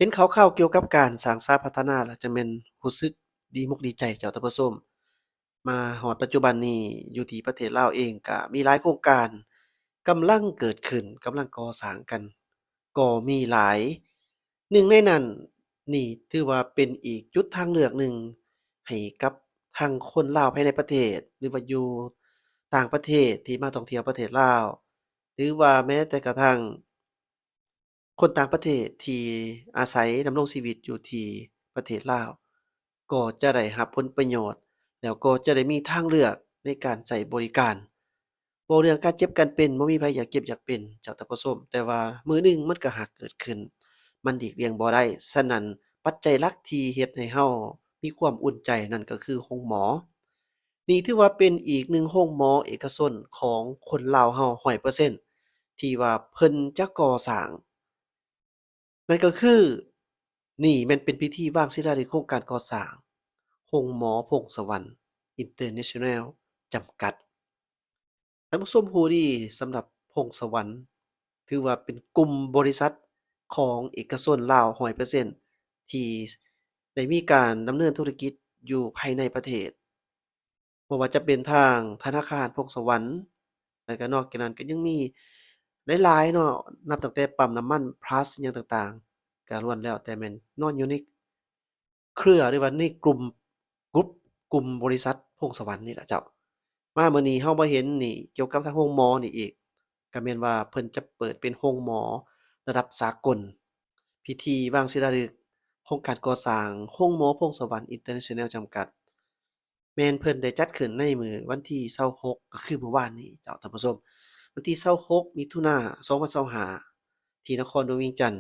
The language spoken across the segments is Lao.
ເຫັນຂ່າວໆກ່ຽວກັບການສ້າງສາພັດທະນາແລ້ວ ຈັ່ງແມ່ນຮູ້ສຶກດີມົກດີໃຈເຈົ້າທ່ານຜູ້ຊົມ. ມາຮອດປັດຈຸບັນນີ້ ຢູ່ທີ່ປະເທດລາວເອງກະມີຫຼາຍໂຄງການກຳລັງເກີດຂຶ້ນ, ກຳລັງກໍ່ສ້າງກັນກໍມີຫຼາຍ. ໜຶ່ງໃນນັ້ນນີ້ ຖືວ່າເປັນອີກຈຸດທາງເລືອກໜຶ່ງໃຫ້ກັບທັງຄົນລາວພາຍໃນປະເທດ ຫຼືວ່າຢູ່ຕ່າງປະເທດທີ່ມາທ່ອງທ່ຽວປະເທດລາວ ຫຼືວ່າແມ້ແຕ່ກະທັ່ງ ຄົນຕ່າງປະເທດທີ່ອາໄສດຳລົງຊີວິດຢູ່ທີ່ປະເທດລາວ ກໍຈະໄດ້ຮັບຜົນປະໂຫຍດ ແລ້ວກໍຈະໄດ້ມີທາງເລືອກໃນການໃຊ້ບໍລິການ. ເວົ້າເລື່ອງການເຈັບການເປັນ ບໍ່ມີໃຜຢາກເຈັບຢາກເປັນ ເຈົ້າທ່ານຜູ້ຊົມ, ແຕ່ວ່າມື້ໜຶ່ງມັນກໍຫາກເກີດຂຶ້ນ, ມັນຫຼີກລ່ຽງບໍ່ໄດ້. ສະນັ້ນ ປັດໄຈຫຼັກທີ່ເຮັດໃຫ້ເຮົາມີຄວາມອຸ່ນໃຈນັ້ນກໍຄືໂຮງໝໍ. ນີ້ຖືວ່າເປັນອີກໜຶ່ງໂຮງໝໍເອກະຊົນຂອງຄົນລາວເຮົາຮ້ອຍເປີເຊັນ ທີ່ວ່າເພິ່ນຈະກໍ່ສ້າງ. ນັ້ນກໍຄື ນີ້ແມ່ນເປັນພິທີວາງສິລາລິກໂຄງການກໍ່ສ້າງໂຮງໝໍພົງສະຫວັນອິນເຕີເນຊັນແນວຈຳກັດ. ທ່ານຜູ້ຊົມຮູ້ດີ, ສຳລັບພົງສະຫວັນ ຖືວ່າເປັນກຸ່ມບໍລິສັດຂອງເອກະຊົນລາວຮ້ອຍເປີເຊັນ ທີ່ໄດ້ມີການດຳເນີນທຸລະກິດຢູ່ພາຍໃນປະເທດ. ບໍ່ວ່າຈະເປັນທາງທະນາຄານພົງສະຫວັນ ແລ້ວກະນອກຈາກນັ້ນກໍຍັງມີຫຼາຍໆເນາະ, ນັບຕັ້ງແຕ່ປ້ຳນ້ຳມັນພລັສ ຫຍັງຕ່າງໆ ກະລ້ວນແລ້ວແຕ່ແມ່ນນອນຢູ່ໃນເຄືອ ຫຼືວ່າໃນກຸ່ມ ກຸ່ມ ກຸ່ມບໍລິສັດພົງສະຫວັນນີ້ລະເຈົ້າ. ມາມື້ນີ້ເຮົາມາເຫັນນີ້ ກ່ຽວກັບທາງໂຮງໝໍນີ້ອີກ, ກະແມ່ນວ່າເພິ່ນຈະເປີດເປັນໂຮງໝໍລະດັບສາກົນ. ພິທີວາງສິລາລຶກໂຄງການກໍ່ສ້າງໂຮງໝໍພົງສະຫວັນອິນເຕີເນຊັນແນວຈຳກັດ ແມ່ນເພິ່ນໄດ້ຈັດຂຶ້ນໃນມື້ວັນທີຊາວຫົກ ກໍຄືມື້ວານນີ້ເຈົ້າທ່ານຜູ້ຊົມ, ວັນທີຊາວຫົກ ມິຖຸນາ ສອງພັນຊາວຫ້າ ທີ່ນະຄອນຫຼວງວຽງຈັນ,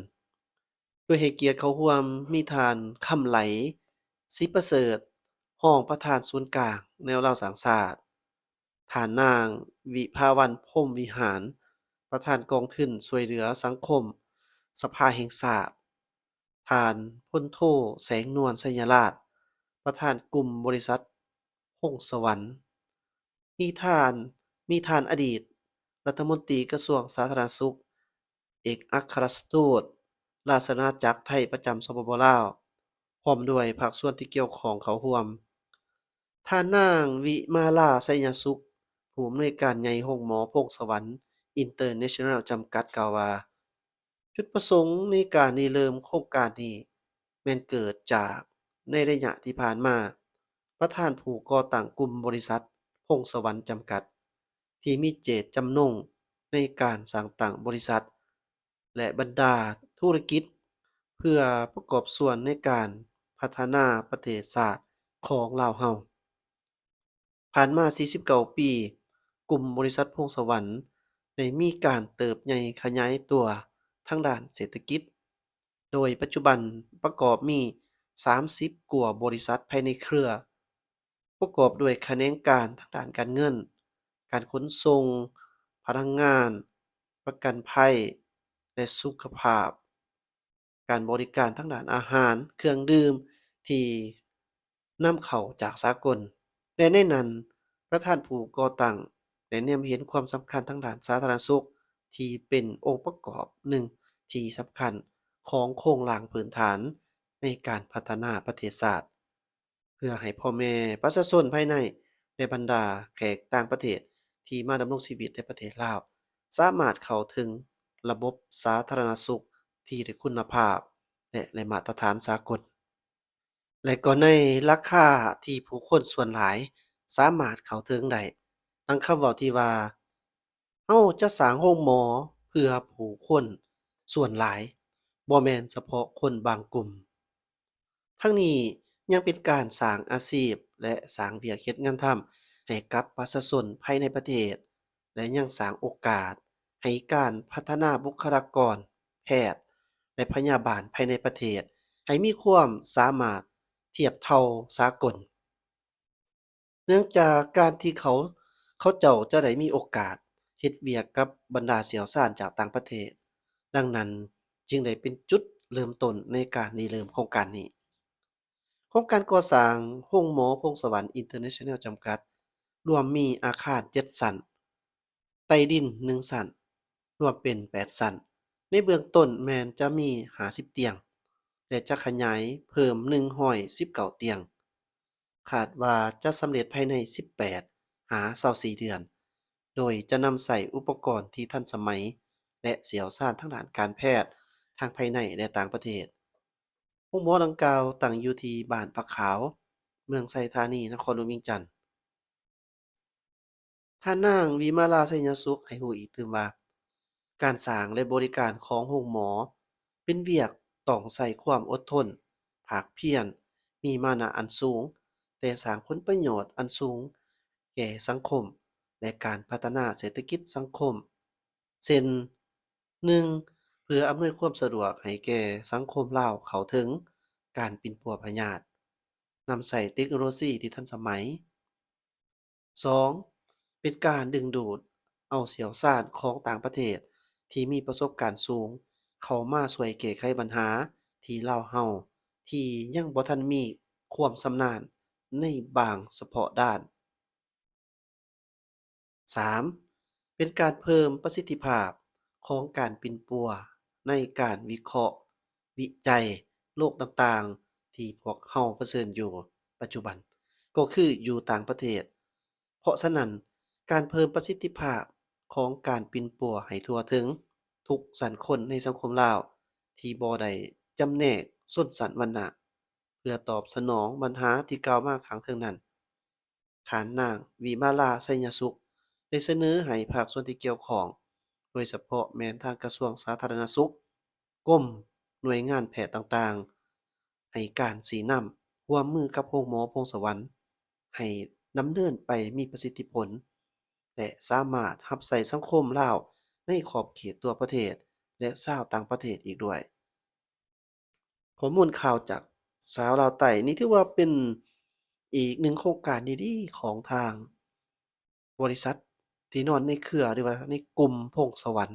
ໂດຍໃຫ້ກຽດເຂົ້າຮ່ວມມີທ່ານ ຄຳໄຫຼ ສີປະເສີດ ຮອງປະທານສູນກາງແນວລາວສ້າງຊາດ, ທ່ານນາງ ວິພາວັນ ພົມວິຫານ ປະທານກອງທຶນຊ່ວຍເຫຼືອສັງຄົມສະພາແຫ່ງຊາດ, ທ່ານ ພົນໂທ ແສງນວນ ໄຊຍະລາດ ປະທານກຸ່ມບໍລິສັດພົງສະຫວັນ, ມີທ່ານ ມີທ່ານອະດີດລັດຖະມົນຕີກະຊວງສາທາລະນະສຸກ ເອກອັກຄະລັດຖະທູດລາຊະອານາຈັກໄທປະຈຳ ສປປ ລາວ ພ້ອມດ້ວຍພາກສ່ວນທີ່ກ່ຽວຂ້ອງເຂົ້າຮ່ວມ. ທ່ານນາງ ວິມາລາ ໄຊຍະສຸກ ຜູ້ອຳນວຍການໃຫຍ່ໂຮງໝໍພົງສະຫວັນອິນເຕີເນຊັນແນວຈຳກັດ ກ່າວວ່າ ຈຸດປະສົງໃນການລິເລີ່ມໂຄງການນີ້ ແມ່ນເກີດຈາກໃນໄລຍະທີ່ຜ່ານມາ ປະທານຜູ້ກໍ່ຕັ້ງກຸ່ມບໍລິສັດພົງສະຫວັນຈຳກັດ ທີ່ມີເຈດຈຳນົງໃນການສ້າງຕັ້ງບໍລິສັດ ແລະ ບັນດາທຸລະກິດ ເພື່ອປະກອບສ່ວນໃນການພັດທະນາປະເທດຊາດຂອງລາວເຮົາ. ຜ່ານມາສີ່ສິບເກົ້າປີ, ກຸ່ມບໍລິສັດພົງສະຫວັນໄດ້ມີການເຕີບໃຫຍ່ຂະຫຍາຍຕົວທາງດ້ານເສດຖະກິດ, ໂດຍປັດຈຸບັນປະກອບມີສາມສິບກວ່າບໍລິສັດພາຍໃນເຄືອ, ປະກອບດ້ວຍຂະແໜງການທາງດ້ານການເງິນ, ການຂົນສົ່ງ, ພະລັງງານ, ປະກັນໄພ ແລະ ສຸຂະພາບ, ການບໍລິການທາງດ້ານອາຫານ, ເຄື່ອງດື່ມທີ່ນຳເຂົ້າຈາກສາກົນ ແລະ ໃນນັ້ນ ປະທານຜູ້ກໍ່ຕັ້ງໄດ້ແນມເຫັນຄວາມສຳຄັນທາງດ້ານສາທາລະນະສຸກ ທີ່ເປັນອົງປະກອບໜຶ່ງທີ່ສຳຄັນຂອງໂຄງລ່າງພື້ນຖານໃນການພັດທະນາປະເທດຊາດ. ເພື່ອໃຫ້ພໍ່ແມ່ປະຊາຊົນພາຍໃນ ແລະ ບັນດາແຂກຕ່າງປະເທດທີ່ມາດຳລົງຊີວິດໃນປະເທດລາວ ສາມາດເຂົ້າເຖິງລະບົບສາທາລະນະສຸກທີ່ໄດ້ຄຸນນະພາບ ແລະ ໄດ້ມາດຕະຖານສາກົນ ແລະ ກໍໃນລາຄາທີ່ຜູ້ຄົນສ່ວນຫຼາຍສາມາດເຂົ້າເຖິງໄດ້, ດັ່ງຄຳເວົ້າທີ່ວ່າ ເຮົາຈະສ້າງໂຮງໝໍເພື່ອຜູ້ຄົນສ່ວນຫຼາຍ, ບໍ່ແມ່ນສະເພາະຄົນບາງກຸ່ມ. ທັງນີ້ຍັງເປັນການສ້າງອາຊີບ ແລະ ສ້າງວຽກເຮັດງານທຳໃຫ້ກັບປະຊາຊົນພາຍໃນປະເທດ ແລະ ຍັງສ້າງໂອກາດໃຫ້ການພັດທະນາບຸກຄະລາກອນແພດ ແລະ ພະຍາບານພາຍໃນປະເທດ ໃຫ້ມີຄວາມສາມາດທຽບເທົ່າສາກົນ. ເນື່ອງຈາກການທີ່ເຂົາ, ເຂົາເຈົ້າຈະໄດ້ມີໂອກາດເຮັດວຽກກັບບັນດາຊ່ຽວຊານຈາກຕ່າງປະເທດ, ດັ່ງນັ້ນຈຶ່ງໄດ້ເປັນຈຸດເລີ່ມຕົ້ນໃນການລິເລີ່ມໂຄງການນີ້. ໂຄງການກໍ່ສ້າງໂຮງໝໍພົງສະຫວັນອິນເຕີເນຊັນແນວຈຳກັດ ລວມມີອາຄານເຈັດຊັ້ນ, ໃຕ້ດິນໜຶ່ງຊັ້ນ, ລວມເປັນແປດຊັ້ນ. ໃນເບື້ອງຕົ້ນແມ່ນຈະມີຫ້າສິບຕຽງ, ແລະ ຈະຂະຫຍາຍເພີ່ມໜຶ່ງຮ້ອຍສິບເກົ້າຕຽງ. ຄາດວ່າຈະສຳເລັດພາຍໃນສິບແປດຫາຊາວສີ່ເດືອນ, ໂດຍຈະນຳໃຊ້ອຸປະກອນທີ່ທັນສະໄໝ ແລະ ຊ່ຽວຊານທາງດ້ານການແພດ ທັງພາຍໃນ ແລະ ຕ່າງປະເທດ. ໂຮງໝໍດັ່ງກ່າວຕັ້ງຢູ່ທີ່ບ້ານຜາຂາວ, ເມືອງໄຊທານີ, ນະຄອນຫຼວງວຽງຈັນ. ທ່ານນາງ ວິມາລາ ໄຊຍະສຸກ ໃຫ້ຮູ້ອີກຕື່ມວ່າ, ການສ້າງ ແລະ ບໍລິການຂອງໂຮງໝໍ ເປັນວຽກຕ້ອງໃຊ້ຄວາມອົດທົນ, ພາກພຽນ, ມີມານະອັນສູງ, ແຕ່ສ້າງຜົນປະໂຫຍດອັນສູງແກ່ສັງຄົມ ແລະ ການພັດທະນາເສດຖະກິດສັງຄົມ, ເຊັ່ນ, ໜຶ່ງ, ເພື່ອອຳນວຍຄວາມສະດວກໃຫ້ແກ່ສັງຄົມລາວເຂົ້າເຖິງການປິ່ນປົວພະຍາດ, ນຳໃຊ້ເຕັກໂນໂລຊີທີ່ທັນສະໄໝ. ສອງ, ເປັນການດຶງດູດເອົາຊ່ຽວຊານຂອງຕ່າງປະເທດທີ່ມີປະສົບການສູງເຂົ້າມາຊ່ວຍແກ້ໄຂບັນຫາທີ່ລາວເຮົາທີ່ຍັງບໍ່ທັນມີຄວາມຊຳນານໃນບາງສະເພາະດ້ານ. ສາມ, ເປັນການເພີ່ມປະສິດທິພາບຂອງການປິ່ນປົວໃນການວິເຄາະ ວິໄຈໂລກຕ່າງໆ ທີ່ພວກເຮົາປະເຊີນຢູ່ປັດຈຸບັນ ກໍຄືຢູ່ຕ່າງປະເທດ. ເພາະສະນັ້ນ, ການເພີ່ມປະສິດທິພາບຂອງການປິ່ນປົວໃຫ້ທົ່ວເຖິງທຸກຊັ້ນຄົນໃນສັງຄົມລາວ ທີ່ບໍ່ໄດ້ຈຳແນກຊົນຊັ້ນວັນນະ ເພື່ອຕອບສະໜອງບັນຫາທີ່ກ່າວມາຂ້າງເທິງນັ້ນ, ທ່ານນາງ ວິມາລາ ໄຊຍະສຸກ ໄດ້ສະເໜີໃຫ້ພາກສ່ວນທີ່ກ່ຽວຂ້ອງ, ໂດຍສະເພາະແມ່ນທາງກະຊວງສາທາລະນະສຸກ, ກົມ, ໜ່ວຍງານແພດຕ່າງໆ ໃຫ້ການຊີ້ນຳຮ່ວມມືກັບໂຮງໝໍພົງສະຫວັນ ໃຫ້ດຳເນີນໄປມີປະສິດທິຜົນ ແລະ ສາມາດຮັບໃຊ້ສັງຄົມລາວໃນຂອບເຂດທົ່ວປະເທດ ແລະ ຊາວຕ່າງປະເທດອີກດ້ວຍ. ຂໍ້ມູນຂ່າວຈາກສາວລາວໃຕ້ນີ້ ຖືວ່າເປັນອີກໜຶ່ງໂຄງການດີໆຂອງທາງບໍລິສັດທີ່ນອນໃນເຄືອ ຫຼືວ່າໃນກຸ່ມພົງສະຫວັນ.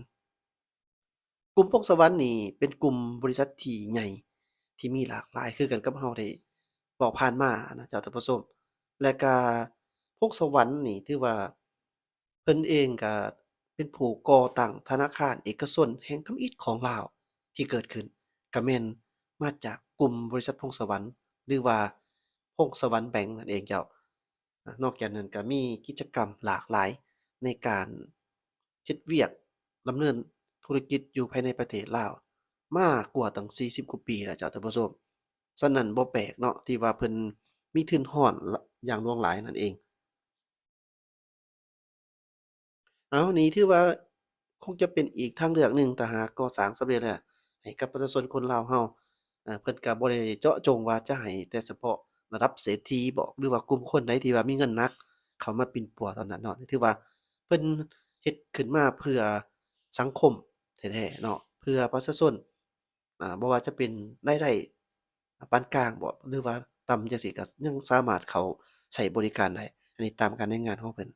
ກຸ່ມພົງສະຫວັນນີ້ເປັນກຸ່ມບໍລິສັດທີ່ໃຫຍ່ ທີ່ມີຫຼາກຫຼາຍຄືກັນກັບເຮົາໄດ້ເວົ້າຜ່ານມານະເຈົ້າທ່ານຜູ້ຊົມ. ແລະກະພົງສະຫວັນນີ້ຖືວ່າ ເພິ່ນເອງກະເປັນຜູ້ກໍ່ຕັ້ງທະນາຄານເອກະຊົນແຫ່ງທຳອິດຂອງລາວທີ່ເກີດຂຶ້ນ ກະແມ່ນມາຈາກກຸ່ມບໍລິສັດພົງສະຫວັນ ຫຼືວ່າ ພົງສະຫວັນແບັງນັ້ນເອງເຈົ້າ. ນອກຈາກນັ້ນກະມີກິດຈະກຳຫຼາກຫຼາຍໃນການເຮັດວຽກ ດຳເນີນທຸລະກິດຢູ່ພາຍໃນປະເທດລາວມາກວ່າຕັ້ງສີ່ສິບກວ່າປີແລ້ວເຈົ້າທ່ານຜູ້ຊົມ. ສະນັ້ນບໍ່ແປກເນາະ ທີ່ວ່າເພິ່ນມີທຶນຮອນຢ່າງຫຼວງຫຼາຍນັ້ນເອງ. ເອົາ ນີ້ຖືວ່າຄົງຈະເປັນອີກທາງເລືອກໜຶ່ງ ຖ້າຫາກກໍ່ສ້າງສຳເລັດແລ້ວ ໃຫ້ກັບປະຊາຊົນຄົນລາວເຮົາ. ເອີ ເພິ່ນກະບໍ່ໄດ້ເຈາະຈົງວ່າຈະໃຫ້ແຕ່ສະເພາະລະດັບເສດຖີບໍ ຫຼືວ່າກຸ່ມຄົນໃດທີ່ວ່າມີເງິນໜັກເຂົ້າມາປິ່ນປົວເທົ່ານັ້ນເນາະ. ຖືວ່າເພິ່ນເຮັດຂຶ້ນມາເພື່ອສັງຄົມແທ້ໆເນາະ ເພື່ອປະຊາຊົນ. ອາ ບໍ່ວ່າຈະເປັນລາຍໄດ້ປານກາງບໍ ຫຼືວ່າຕ່ຳຈັ່ງຊີ້ ກໍຍັງສາມາດເຂົ້າໃຊ້ບໍລິການໄດ້. ອັນນີ້ຕາມການລາຍງານຂອງເພິ່ນ.